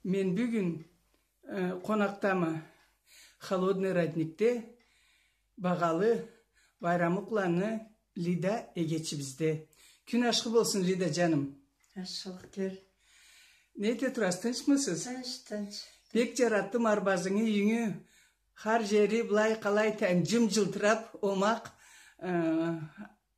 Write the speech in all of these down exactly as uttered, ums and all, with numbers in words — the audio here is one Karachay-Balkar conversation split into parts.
Мен бюгюн, э, къонакъдама Холодный Родникде багъалы Байрамукъланы Лида эгечибизде. Кюн ашхы болсун, Лида джаным. Ашхылыкъ кёр. Не эте турасыз, тынчмысыз? Тынч, тынч. Бек джаратдым арбазынгы, юйюнгю хар джери былай, къалай айтайым, джым-джылтырап, омакъ, э,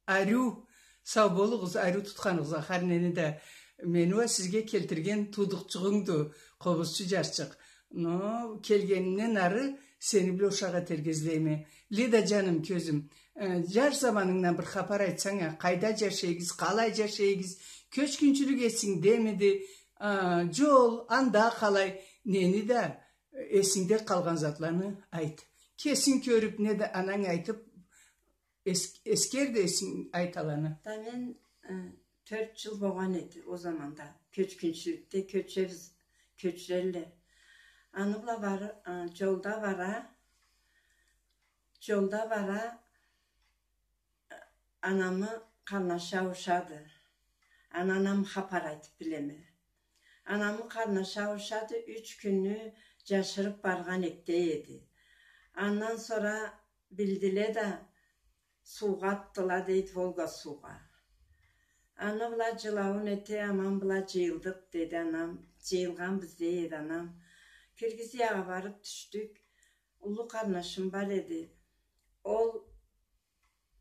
ариу, сау болугъуз, ариу тутханыгъызгъа хар нени да. Мени уа сизге келтирген туудукъчугъунгду, къобузчу джарчыкъ. Но келгенингден ары сени бла ушакъ этерге излейме. Лида джаным, кёзюм, э, джаш заманынгдан бир хапар айтсанг а, къайда джашайгъыз, къалай джашайгъыз, кёчгюнчюлюк эсингдемиди, а, джол, анда къалай, нени да, э, эсингде къалгъан затланы айт. Кесинг кёрюп, неда ананг айтып, Эс-, эсгер да эсинг айт аланы. Да мен, э, тёрт джыл болгъан эди ол заманда. Кёчгюнчюлюкде кёчебиз, кёчюрелле. Аны бла бары, э, джолда бара, джолда бара, э, анамы къарнашы ауушады. Аны анам хапар айтып билеме. Анамы къарнашы ауушады, юч кюнню джашырып баргъан эди, дей эди. Андан сора билдиле да, суугъа атдыла, дейди, Волга суугъа. Аны бла джылауун эте, аман бла джыйылдыкъ, деди анам. Джыйылгъанбыз, дей эди анам. Киргизиягъа барып тюшдюк. Уллу къарнашым бар эди. Ол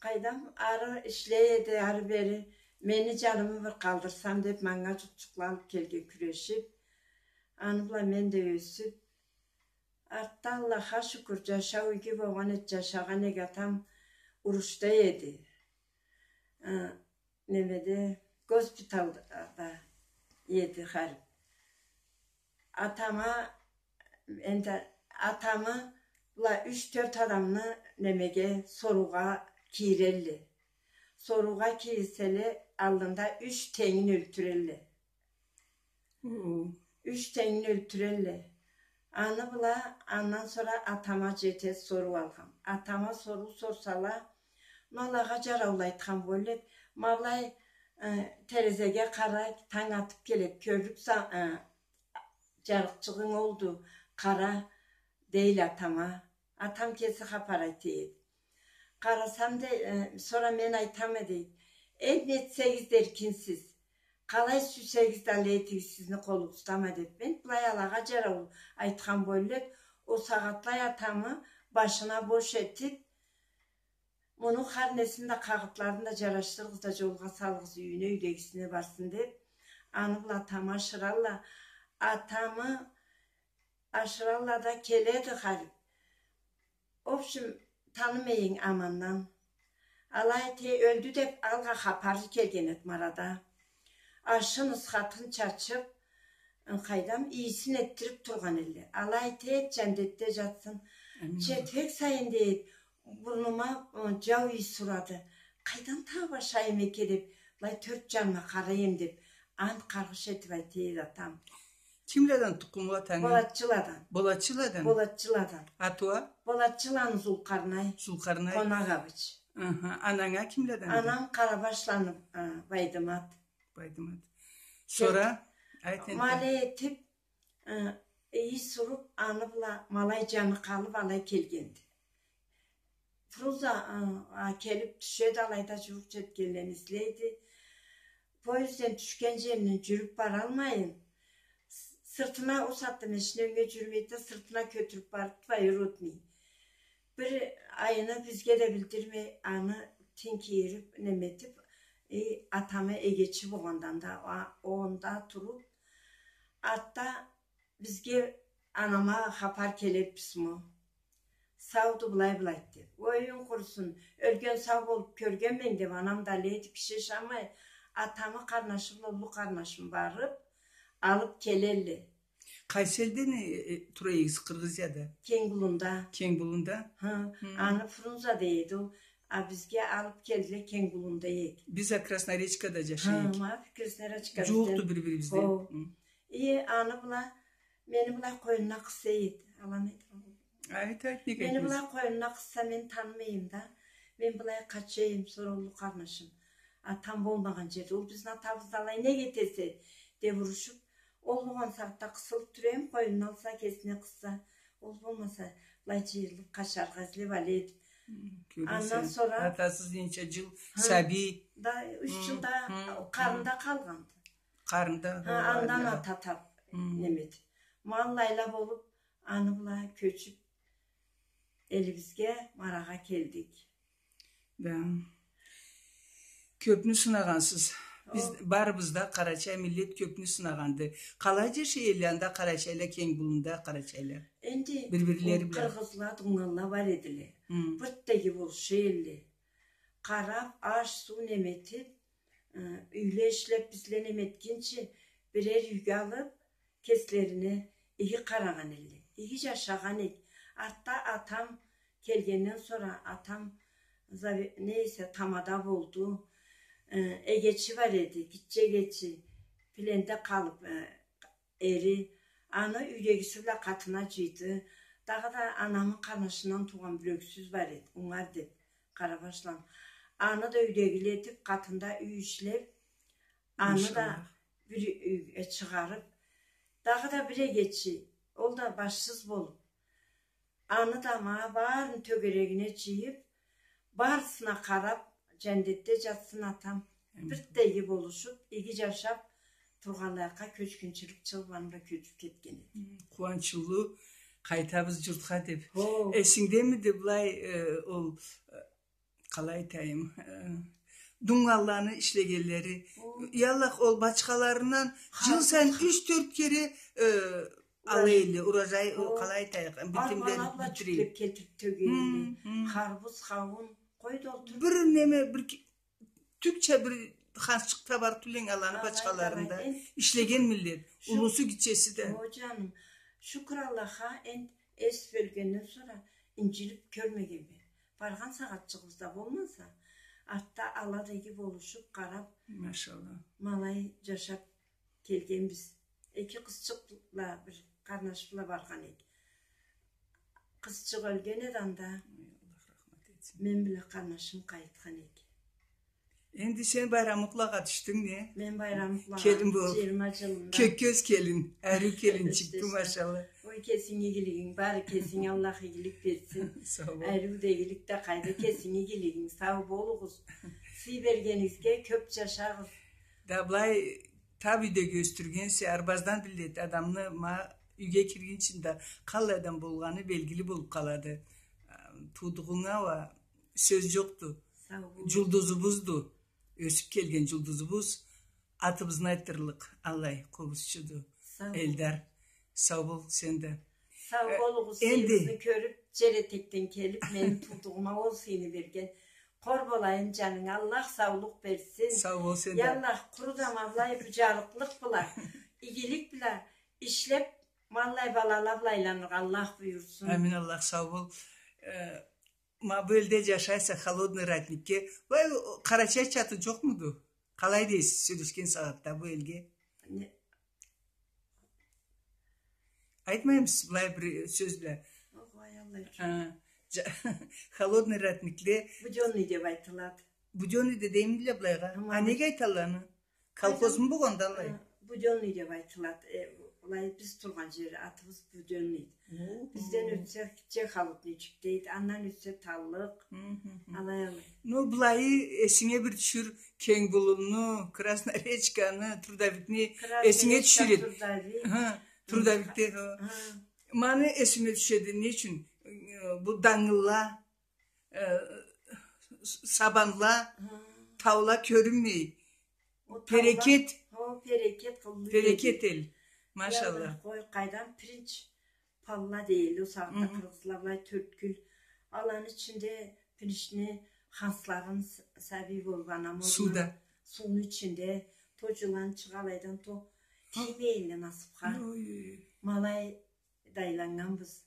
къайдам, ары ишлей эди, ары-бери. Мени джанымы бир къалдырсам деп, манга джукъчукъла алып келген кюрешип. Аны бла мен да ёсюп, артда, Аллахха шукур, джашау иги болгъан эди, джашагъан эк, атам урушда эди. Э, немеде, госпиталда эди харип. Атама, энди атамы бла юч-тёрт адамны немеге, соруугъа кийирелле. Соруугъа кийирселе, аллында юч тенгин ёлтюрелле. Уу. Юч тенгин ёлтюрелле. Аны бла, андан сора атама джетеди соруу алгъан. Атама соруу сорсала, ма былагъа джараулу айтхан боллек, ма былай, э, терезеге къара, танг атып келеди, кёрлюк са-, э, джарыкъчыгъынг олду, къара, дейле атама. Атам кеси хапар айта эди. Къарасам да, э, сора мен айтама, дейди. Э, нетсегиз да эркинсиз. Къалай сюйсегиз да алай этигиз, сизни къолугъуздама, деп. Мен былай алагъа джараулу айтхан боллек, ол сагъатлай атамы башына бош этип, муну хар несин да, къагъытларын да джарашдырыгъыз да, джолгъа салыгъыз, юйюне, юйдегисине барсын, деп. Аны бла атамы ашыралла. Атамы ашыралла да, келеди харип. Общем, танымайын амандан. Алай эте, ёлдю деп, алгъа хапары келген эди ма арада. Ашын, ысхатын чачып, ы, къайдам, ийисин этдирип тургъан элле. Алай эте, джандетде джатсын. Амин. Джетмек сайын, дейди, бурнума, ы, джау ийис урады. Къайдан таба ашайым экен деп, былай тёрт джаныма къарайым деп, ант къаргъыш этип айта эди атам. Кимледен тукъумлу атанг? Болатчыладан. Болатчыладан? Болатчыладан. Аты уа? Болатчыланы Зулкъарнай. Зулкъарнай. Къонакъ Абыч. Аха, ананг а кимледен эди? Анам Къарабашланы, а, Байдымат. Байдымат. Сора, айт энди. Ма алай этип, а, ийис уруп, аны бла ма алай джаны къалып, алай келгенди. Фрунзе, а, а, келип тюшеди, алайда джууукъ джетгенлени излейди. Поездден тюшген джеринден джюрюп баралмайын, с-, сыртына, ол сагъатда машина ёнге джюрюмейди да, сыртына кётюрюп барды двоюродный. Бир айыны бизге да билдирмей, аны тинг кийирип, неме этип, э, атамы эгечи болгъандан да, а, ол анда туруп, артда бизге, анама хапар келеди, письмо. Сауду, былай-былай деп. Оюнг къурусун, ёлген сау болуп кёргенме, деп, анам да алай эди, киши ашамай, атамы къарнашы бла уллу къарнашым барып, алып келелле. Къайсы элде, э, э, тура эдигиз, Къыргъызияда? Кенгулунда. Кенгулунда? Хы, хы. Аны Фрунзе дей эди ол. А бизге алып келдиле, Кенгулунда эдик. Биз а Красноречкада джашай эдик. Хы, ма, Красноречка. Джууукъду бир-бирибизге. Хо. Хы. Э, аны бла, мени былай къойнуна къыса эди. Аланы айтхан болду. Айт, айт, неге айтмайса. Мени былай къойнуна къысса, мен танымайым да. Мен былай къачайым, сора уллу къарнашым. Атам болмагъан джерде. Ол бизни атабызны алай неге этесе, деп урушуп, Ол болгъан сагъатда къысылып тура эдим, къойнуна алса, кесине къысса, ол болмаса, былай джыйылып къачаргъа излеп ала эдим. Хы, кёресе, андан сора атасыз ненча джыл сабий. Да, юч джылда къарнында къалгъанды. Къарнында, хы, андан ата тап-, неме этип. Ма аллайла болуп, аны бла кёчюп, элибизге, Марагъа келдик. Да. Кёпню сынагъансыз. Биз, барыбыз да, къарачай миллет кёпню сынагъанды. Къалай джашай элле анда къарачайла, Кенгбулунда къарачайла? Энди бир-бирлери бла. Къыргъызла, дунгалла бар эдиле. Бир да иги болуша элле. Къарап, аш, суу неме этип, э, юйле ишлеп, бизле неме этгинчи, бирер юйге алып, кеслерине иги къарагъан элле. Иги джашагъан эк. Артда атам келгенден сора, атам заве-, не эсе, тамада болду. Э, эгечи бар эди, гитче эгечи, пленде къалып, э, эри. Аны юйдегиси бла къатына джыйды. Дагъыда анамы къарнашындан туугъан бир ёксюз бар эди, Унгар деп, Къарабашланы. Аны да юйдегили этип, къатында юй ишлеп, аны да бир юйге чыгъарып, дагъыда бир эгечи, ол да башсыз болуп, аны да ма барын тёгерегине джыйып, барысына къарап, джандетде джатсын атам. Бир да иги болушуп, иги джашап тургъанлайыкъгъа кёчгюнчюлюк чыгъып, аны бла кёчюп кетген эди. Къууанчлы, къайтабыз джуртха деп. Эсингдемиди былай, э, ол, э, къалай айтайым, э, дунгалланы ишлегенлери? О. Аллах, ол бачхаларындан джыл сайын юч-тёрт кере, э, ала элле, урожай, о, къалай айтайыкъ, битимле битире. Арбалар бла джюклеп келтирип тёге элле. Хы, хы. Харбуз, хауун, къой да олтур. Бир неме, бир ки-, тюкча бир ханчыкъ табар тюлдю аланы бачхаларында. Ишлеген миллет. Уллусу, гитчеси да. О, джаным. Шукур Аллахха, энди эс бёлгенден сора инджилип кёрмегенме. Баргъан сагъатчыгъыбыз да болмаса, артда ала да иги болушуп, къарап, машалла, ма алай джашап келгенбиз. Эки къызчыкъ бла бир къарнаш бла баргъан эк. Къызчыкъ ёлген эди анда. Ой, Аллах рахмат этсин. Мен бла къарнашым къайтхан эк. Энди сен Байрамукълагъа тюшдюнг, не? Мен Байрамукълагъа, келин болуп, джыйырма джылында. Кёк кёз келин, ариу келинчикди, машалла. Ой, кесинг игилигинг бар, кесинге Аллах игилик берсин. Сау бол. Ариу да игилик да къайда, кесинг игилигинг, сау болугъуз. Сый бергенигизге кёп джашагъыз. Да былай, таб юйдеги ёсдюргенсе, арбаздан биледи адамны, ма юйге киргинчи да къаллай адам болгъаны белгили болуп къалады. А, туудугъунга уа сёз джокъду. Сау бол. Джулдузубузду. Ёсюп келген джулдузубуз. Атыбызны айтдырлыкъ аллай къобузчуду. Сау бол. Эльдар. Сау бол сен да. Сау болугъуз, энди сыйыбызны кёрюп, джер этекден келип, мени туудугъума ол сыйны берген. Къор болайым джанынга, Аллах саулукъ берсин. Сау бол сен да. Я Аллах, къуру да ма былай бу джарыкълыкъ бла, игилик бла ишлеп, ма аллай балала бла айланыргъа Аллах буюрсун. Амин, Аллах, сау бол. Э, ма бу элде джашайса, Холодный Родникге. Былай, къарачай чаты джокъмуду? Къалай дейсиз, сёлешген сагъатда бу элге? Не? Айтмаймысыз былай бир сёз бла? Огъай, Аллах ючюн. Ха, джа-, Холодный Родникле. Будённый деп айтылады. Будённый да деймидиле былайгъа? Ма. А неге айталла аны? Колхозму болгъанды алай? Ха, Будённый деп айтылады. Э, былай биз тургъан джер, атыбыз Будённыйды. О. Бизден ётсе, гитче Холодничек дейди, андан ётсе Таллыкъ. Хы, хы, хы. Алай, алай. Ну, былайы эсинге бир тюшюр, Кенгбулунну, Красноречканы, Трудовикни эсинге тюшюреди. Трудовик. Ха, Трудовикде, ха. Ха. Мени эсиме тюшеди, не ючюн? Э, бу дангылла, э, с-, сабанла, таула кёрюнмей. О таула. Берекет. О, берекет къыллы. Берекет эл. Машалла. Къой, къайдан пиринч палла дейди, ол сагъатда къыргъызла былай тёрткюл. Аланы ичинде пиринчни хансларын с-, сабий болуп, анам сууну ичинде, то джылан чыгъа алайдан, то тиймей элле насыпха. Ой, ой, ой. Ма алай да айланнганбыз.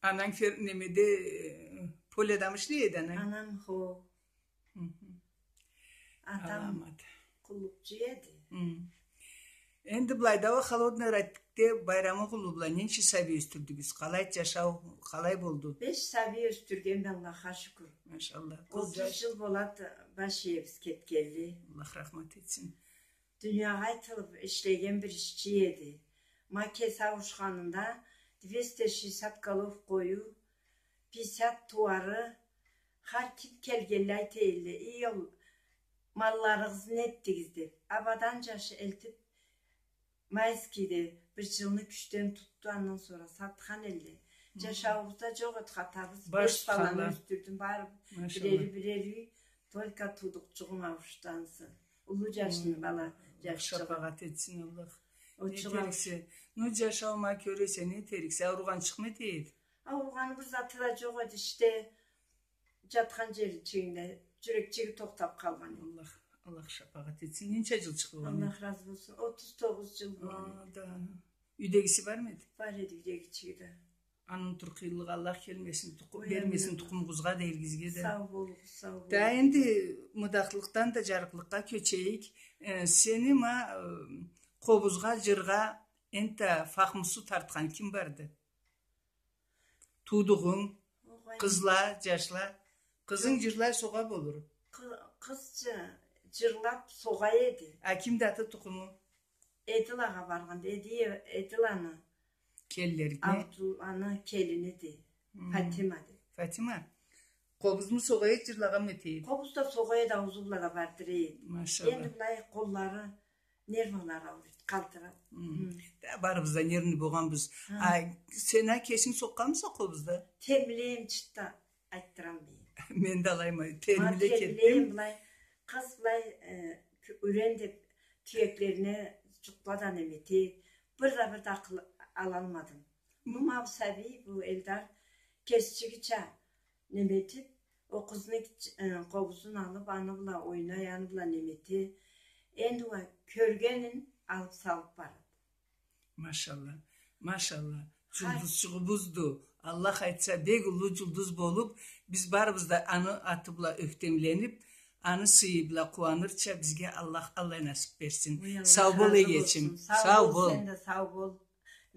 Ананг фер-, немеде, э, поляда ишлей эди ананг? Анам, хо. Хы-хы. Атам къуллукъчу эди. Хы. Энди былайда уа Холодный Родникде Байрамукъ улу бла ненча сабий ёсдюрдюгюз? Къалай джашау, къалай болду? Беш сабий ёсдюргенме, Аллахха шукур. Машалла. Отуз джыл болады баш иебиз кетгенли. Аллах рахмат этсин. Дуниягъа айтылып ишлеген бир ишчи эди. Ма кеси ауушханында двести шестьдесят голов къою, пятьдесят тууары, хар ким келгенлей айта элле: «Эй, ол малларыгъызны не этдигиз?» — деп. Абадан жашы элтип, Майскийде бир жылны кючден тутду, андан сора сатхан элле. Джашауубузда джокъ эди хатабыз. Беш баланы ёсдюрдюм, бары бирери-бирери, только туудукъчугъум ауушду ансы. Уллу джашны бала, джашчыгъы. Шапагъат этсин Аллах. Не этериксе? Ну, джашау ма кёресе, не этериксе? Ауругъанчыкъмы эте эди? Ауругъаны бир заты да джокъ эди, ишде джатхан джеричигинде джюрекчиги тохтап къалгъан эди. Аллах, Аллах шапагъат этсин. Ненча джылчыкъ болгъан эди? Аллах разы болсун. Отуз тогъуз джыл болгъан эди. Юйдегиси бармы эди? Бар эди юйдегичиги да. Аны унутур къыйынлыгъы Аллах келмесин, тукъу-, бермесин тукъумугъузгъа да, элигизге да. Сау болугъуз, сау болугъуз. Да энди мыдахлыкъдан да джарыкълыкъгъа кёчейик. Э, сени ма, э, къобузгъа, джыргъа энтда фахмусу тартхан ким барды? Туудугъунг, къызла, джашла. Къызынг джырлай, согъа болур. Къы-, къыз джы-, джырлап согъа эди. А кимди аты, тукъуму? Эдилагъа баргъанда, Эди-, Эдиланы. Келинлеригини? Абдулланы келини эди. Фатима эди. Фатима. Къобузму согъа эди, джырлагъанмы эте эди? Къобуз да согъа эди, аузу бла да бардыра эди. Машаллах. Энди былай къоллары, нервалары ауруйду, къалтыраб. Да, барыбыз да нервный болгъанбыз. А сен а кесинг сокъгъанмыса къобузда? Термилейим, чыртда айтдыралмайма. Мен да алай ма, термилеп кетдим. Термилейим былай, къыз былай, э, юрен деб тюеклерине джукъла да неме эте, бир да, бир да акъыл алалмадым. Ма бу сабий, бу Элдар кесичигича неме этиб, о къызны, э, къобузун алыб, аны бла ойнай, аны бла неме эте. Энди уа кёргенин алыб салыб барады. Машалла, машалла. Джулдузчугъубузду. Аллах айтса, бек уллу джулдуз болуб, биз барыбыз да аны аты бла ёхтемлениб, аны сыйы бла къууанырча бизге Аллах аллай насыб берсин. Сау бол, эгечим. Сау бол. Сен да сау бол.